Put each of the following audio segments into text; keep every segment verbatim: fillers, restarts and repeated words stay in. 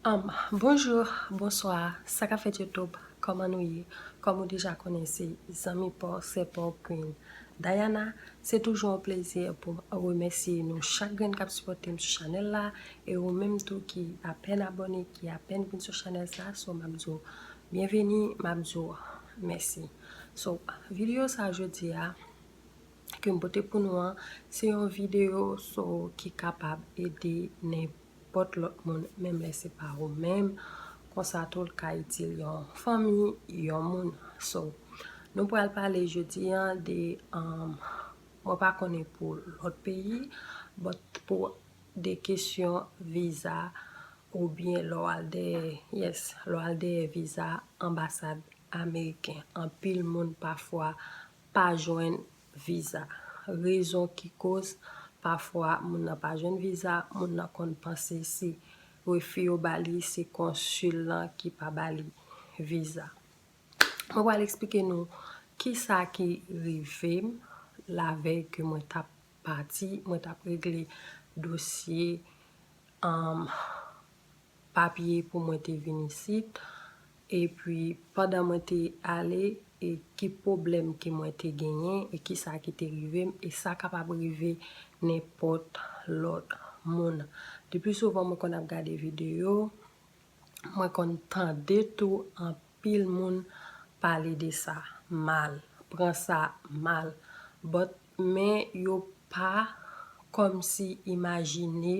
Um, bonjou, bonswa, sa k ap fèt YouTube, kòman nou ye? Kòm ou deja konnen, se zanmi pa w, sè pa w Queen Diana. Se toujou yon plezi pou m remèsye nou chak grenn k ap sipòte m sou chanèl la, e ou menm tou ki apèn abòne, ki apèn vin sou chanèl sa, so m ap di w byenveni, m ap di w mèsi. So, videyo sa jodi a, ke m pote pou nou an, se yon videyo so ki kapab ede nenpòt lòt moun, menm lè se pa ou menm. Konsa tou l ka itil yon fanmi, yon moun. So, nou pral pale jodi an de, um, mwen pa konnen pou lòt peyi, but pou de kesyon viza oubyen lè w al dèyè, yes, lè w al dèyè viza anbasad ameriken. Anpil moun pafwa pa jwenn viza. Rezon ki koz pafwa moun nan pa jwenn viza, moun nan konn panse se refi yo ba li, se konsil lan ki pa ba li viza. Mwen pral eksplike nou kisa ki rive m lavèy ke mwen t ap pati, mwen t ap regle dosye, um, papye pou mwen te vin isit. Epi, pandan mwen te ale, e ki pwoblèm ke mwen te genyen, e kisa ki te rive m, e sa kapab rive nenpòt lòt moun. Depi souvan mwen konn ap gade videyo, mwen konn tande tou anpil moun pale de sa mal, pran sa mal. But, men yo pa kòmsi imajine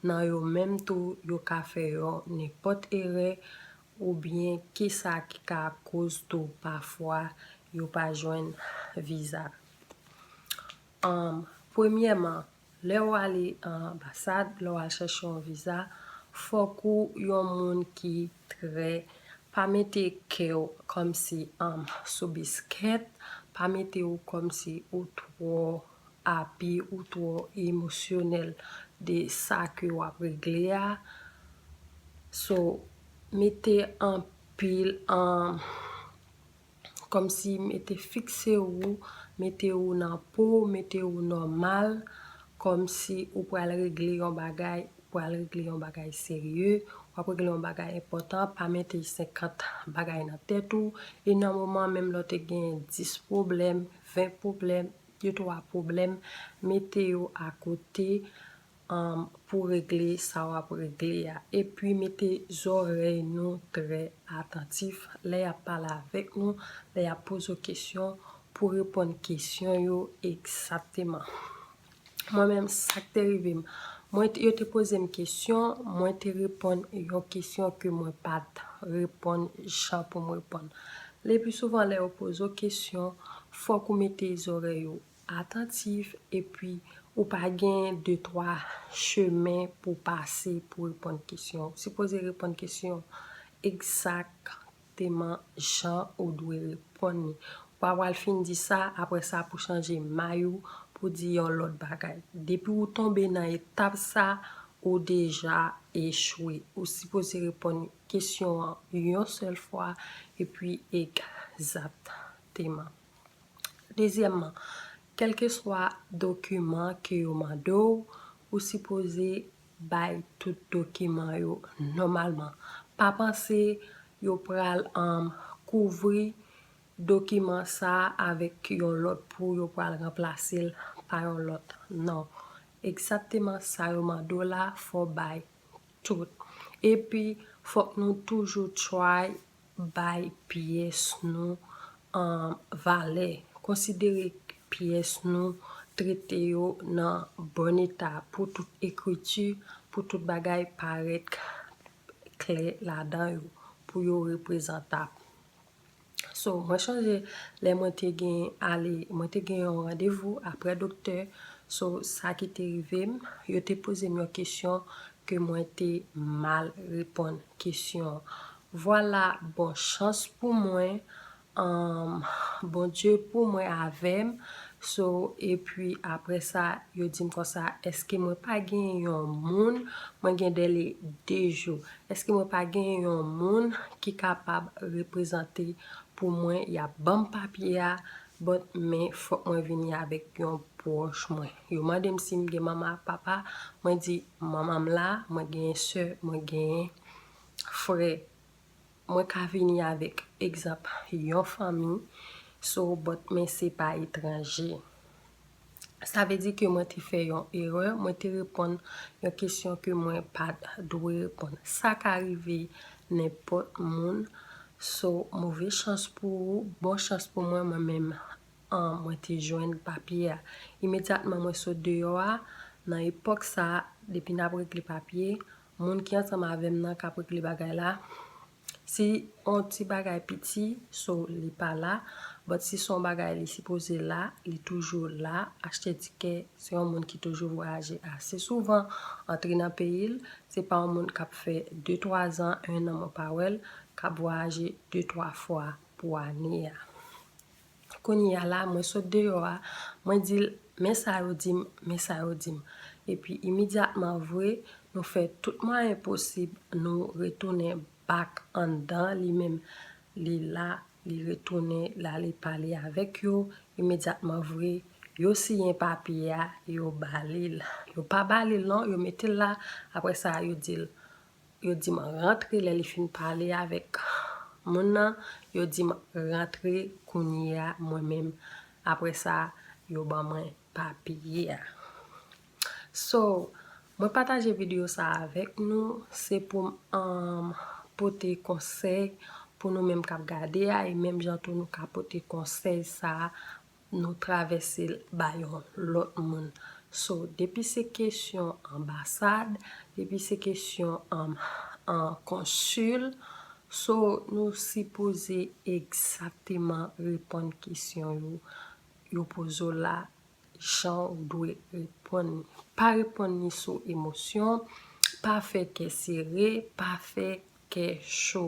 nan yo menm tou yo ka fè yon nenpòt erè oubyen kisa ki ka koz tou pafwa yo pa jwenn viza. Um, premyèman, lè w ale an anbasad, lè w al chèche yon viza, fòk ou yon moun ki trè, pa mete kè w kòmsi, um, sou biskèt, pa mete w kòmsi ou twò api, ou twò emosyonèl de sa ke w ap regle a. So, mete anpil, um, kòmsi mete fikse ou, mete ou nan po, mete ou nòmal, kòmsi ou pral regle yon bagay, ou pral regle yon bagay serye, w ap regle yon bagay enpòtan, pa mete senkant bagay nan tèt ou, e nan moman menm lè w te gen dis pwoblèm, ven pwoblèm, de twa pwoblèm, mete yo akote, um, pou regle sa w ap regle a. Epi mete zòrèy nou trè atantif lè y ap pale avèk nou, lè y ap poze w kesyon, pou reponn kesyon yo egzakteman. Mwen menm, sa k te rive m, mwen te, yo te poze m kesyon, mwen te reponn yon kesyon ke mwen pa t reponn jan pou m reponn. Le pli souvan, lè yo poze w kesyon, fòk ou mete zòrèy ou atantif, epi ou pa gen de twa chemen pou pase pou reponn kesyon. Ou sipoze reponn kesyon egzakteman jan ou dwe reponn li. Ou pa pral fin di sa, apre sa pou chanje may ou, pou di yon lòt bagay. Depi ou tonbe nan etap sa, ou deja echwe. Ou sipoze reponn kesyon an yon sèl fwa, epi egzakteman. Dezyèmman, kèlkeswa dokiman ke yo mande w, ou sipoze bay tout dokiman yo nòmalman. Pa panse yo pral, um, kouvri dokiman sa a avèk yon lòt pou yo pral ranplase l pa yon lòt. Non. Egzakteman sa yo mande w la, fò w bay tout. Epi, fòk nou toujou try bay pyès nou, um, valè. Konsidere pyès nou, trete yo nan bon eta pou tout ekriti, pou tout bagay parèt klè ladan yo, pou yo reprezantab. So, mwen chonje lè mwen te gen ale, mwen te gen yon randevou aprè doktè. So, sa ki te rive m, yo te poze m yon kesyon ke mwen te mal reponn kesyon an. Vwala, bon chans pou mwen, um, Bondye pou mwen avè m. So, epi apre sa, yo di m konsa, èske mwen pa gen yon moun, mwen gen dèle de jou, èske mwen pa gen yon moun ki kapab reprezante pou mwen, y ap ban m papye a, but, men fòk mwen vini avèk yon pwòch mwen. Yo mande m si m gen manman ak papa, mwen di manman m la, mwen gen sè, mwen gen frè, mwen ka vini avèk egzanp yon fanmi, so, but men se pa etranje. Sa vle di ke mwen te fè yon erè, mwen te reponn yon kesyon ke mwen pa t dwe reponn. Sa ka rive nenpòt moun. So, move chans pou ou, bon chans pou mwen, mwen menm, an, mwen te jwenn papye a. Imedyatman mwen sot deyò a, nan epòk sa a, depi n ap regle papye, moun ki ansanm avè m nan k ap regle bagay la, si yon ti bagay piti, so, li pa la, but si se yon bagay li sipoze la, li toujou la. Achte tikè, se yon moun ki toujou vwayaje ase souvan, antre nan peyi l, se pa yon moun k ap fè de twa zan, en an mwen pa wè l, k ap vwayaje de twa fwa pou ane a. Kounye a la, mwen sot deyò a, mwen di l, men sa yo di m, men sa yo di m. Epi imedyatman vre, nou fè tout mwayen posib, nou retounen back anndan, li menm, li la, li retounen, l ale pale avèk yo. Imedyatman vre, yo siyen papye a, yo ba li l. Yo pa ba li l non, yo mete l la, apre sa, yo di l, yo di m rantre, lè li fin pale avèk moun nan, yo di m rantre kounye a mwen menm. Apre sa, yo ban mwen papye a. So, mwen pataje videyo sa avèk nou, se pou m, um, pote konsèy pou nou menm k ap gade a, e menm jan tou nou ka pote konsèy sa nou travèse l ba yon lòt moun. So, depi se kesyon anbasad, depi se kesyon, um, an konsil, so, nou sipoze egzakteman reponn kesyon yo, yo poze w la, jan w dwe reponn li. Pa reponn li sou emosyon, pa fè kè sere, pa fè kè cho.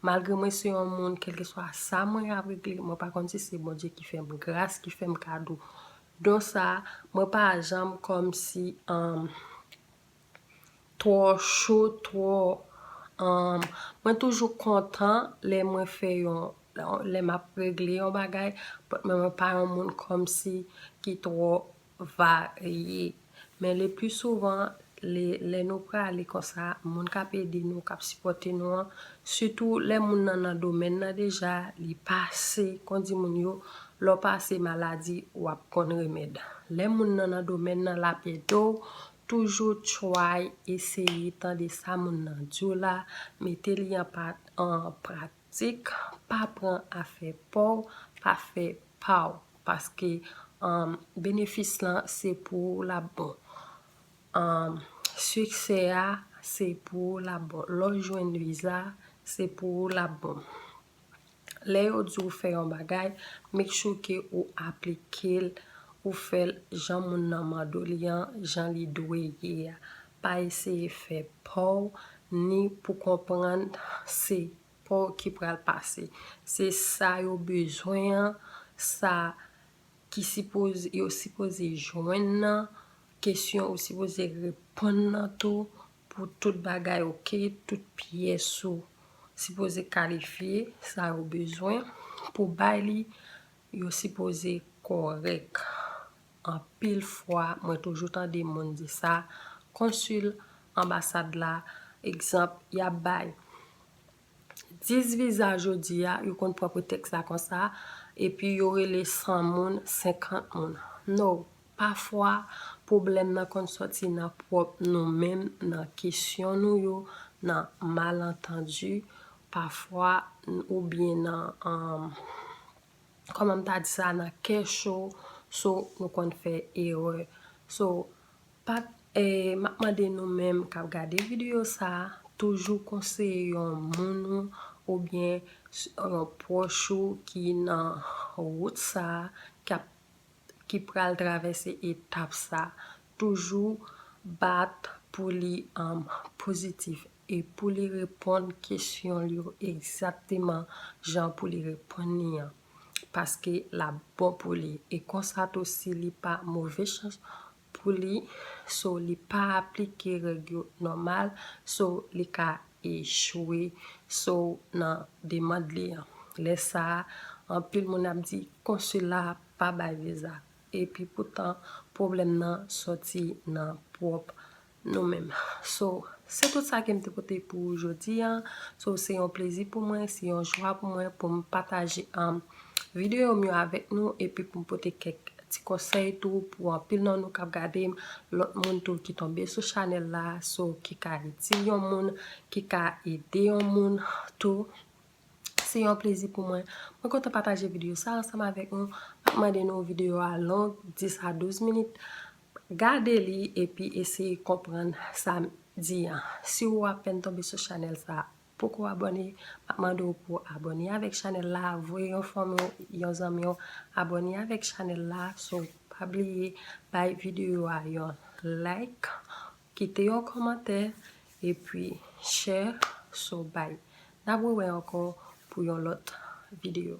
Malgre mwen se yon moun, kèlkeswa sa mwen ap regle, mwen pa konn si se Bondye ki fè m gras, ki fè m kado don sa, mwen pa janm kòmsi, um, twò cho, twò, um, mwen toujou kontan lè mwen fè yon, lè m ap regle yon bagay, but mwen, mwen pa yon moun kòmsi ki twò varye. Men le pli souvan, le, lè nou prale konsa, moun k ap ede nou, k ap sipòte nou an, sitou lè moun nan nan domèn nan deja, li pase, kon di moun yo, lè w pase maladi, w ap konn remèd. Lè moun nan nan domèn nan, l ap ede w, toujou try, eseye tande sa moun nan di w la, mete li an pa, an pratik, pa pran afè pa w, pa fè pa w, paske, um, benefis lan se pou ou l ap bon. Um, siksè a se pou ou l ap bon. Lè w jwenn viza, se pou ou l ap bon. Lè yo di w fè yon bagay, make sure ke ou aplike l, ou fè l jan moun nan mande w li an, jan li dwe ye a. Pa eseye fè pa w, ni pou konprann se pa w ki pral pase. Se sa yo bezwen an, sa ki sipoze, yo sipoze jwenn nan, kesyon ou sipoze reponn nan tou, pou tout bagay oke, tout pyès ou sipoze kalifye, sa yo bezwen pou bay li, yo sipoze kòrèk. Anpil fwa, mwen toujou tande moun di sa, konsil, anbasad la, egzanp, y ap bay dis viza jodi a, yo konn pran pretèks la konsa, epi yo rele san moun, senkant moun. No, pafwa, pwoblèm nan konn sòti nan pwòp nou menm, nan kesyon nou yo, nan malantandi, pafwa, n-, oubyen nan, um, kòman m ta di sa, nan kè cho, so, nou konn fè erè. So, pa, eh, m ap mande nou menm k ap gade videyo sa a, toujou konseye yon moun ou, oubyen s-, yon pwòch ou ki nan wout sa a, k ap, ki pral travèse etap sa a. Toujou bat pou li, um, pozitif e pou li reponn kesyon l yo egzakteman jan pou li reponn li an. Paske l ap bon pou li. E konsa tou, si li pa, move chans pou li, so, li pa aplike règ yo nòmal, so, li ka echwe, so, nan demann li an. Lè sa a, anpil moun ap di, konsil la pa bay viza. Epi poutan, pwoblèm nan sòti nan pwòp nou menm. So, Se tout sa ke m te pote pou jodi a. So, se yon plezi pou mwen, se yon jwa pou mwen pou m pataje um, videyo m yo avèk nou epi pou m pote kèk ti konsèy tou pou anpil nan nou k ap gade m, lòt moun tou ki tonbe sou chanèl la, so ki ka itil yon moun, ki ka ede yon moun tou. Se yon plezi pou mwen. Mwen kontan pataje videyo sa ansanm avèk nou. M ap mande nou videyo a long, dis a douz minit. Gade li epi eseye konprann sa m di an. Si w apèn tonbe sou chanèl sa, poko abòne, m ap mande w pou w abòne avèk chanèl la, voye yon fanmi w, yon zanmi w abòne avèk chanèl la. So, pa bliye bay videyo a yon like, kite yon kòmantè, epi share. So, bye. N ap rewè ankò pou yon lòt videyo.